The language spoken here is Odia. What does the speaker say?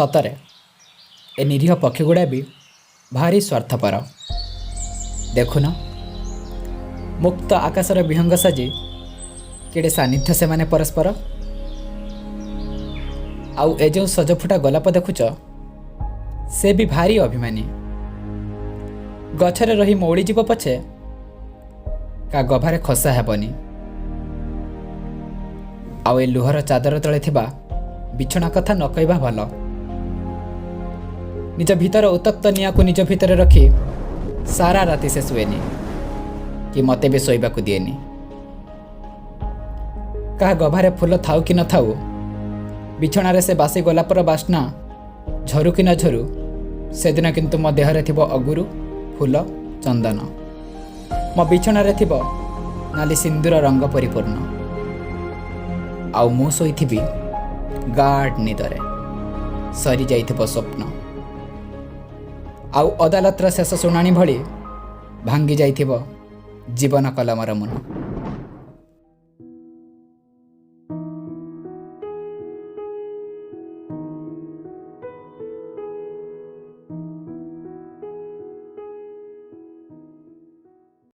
ସତରେ ଏ ନିରୀହ ପକ୍ଷୀଗୁଡ଼ା ବି ଭାରି ସ୍ୱାର୍ଥପର। ଦେଖୁନ, ମୁକ୍ତ ଆକାଶର ବିହଙ୍ଗ ସାଜି କେଡ଼େ ସାନ୍ନିଧ୍ୟ ସେମାନେ ପରସ୍ପର। ଆଉ ଏ ଯେଉଁ ସଜଫୁଟା ଗୋଲାପ ଦେଖୁଛ, ସେ ବି ଭାରି ଅଭିମାନୀ। ଗଛରେ ରହି ମଉଳିଯିବ ପଛେ, କା ଗଭାରେ ଖସା ହେବନି। ଆଉ ଏ ଲୁହର ଚାଦର ତଳେ ଥିବା ବିଛଣା କଥା ନ କହିବା ଭଲ। ନିଜ ଭିତର ଉତ୍ତପ୍ତ ନିଆଁକୁ ନିଜ ଭିତରେ ରଖି ସାରା ରାତି ସେ ଶୁଏନି କି ମୋତେ ବି ଶୋଇବାକୁ ଦିଏନି। କାହା ଗଭାରେ ଫୁଲ ଥାଉ କି ନଥାଉ, ବିଛଣାରେ ସେ ବାସି ଗୋଲାପର ବାସ୍ନା ଝରୁ କି ନ ଝରୁ, ସେଦିନ କିନ୍ତୁ ମୋ ଦେହରେ ଥିବ ଅଗୁରୁ, ଫୁଲ, ଚନ୍ଦନ। ମୋ ବିଛଣାରେ ଥିବ ନାଲି ସିନ୍ଦୁର ରଙ୍ଗ ପରିପୂର୍ଣ୍ଣ। ଆଉ ମୁଁ ଶୋଇଥିବି ଗାଢ଼ ନିଦରେ, ସରିଯାଇଥିବ ସ୍ୱପ୍ନ ଆଉ ଅଦାଲତର ଶେଷ ଶୁଣାଣି ଭଳି ଭାଙ୍ଗି ଯାଇଥିବ ଜୀବନ କଲମର ମୁନ।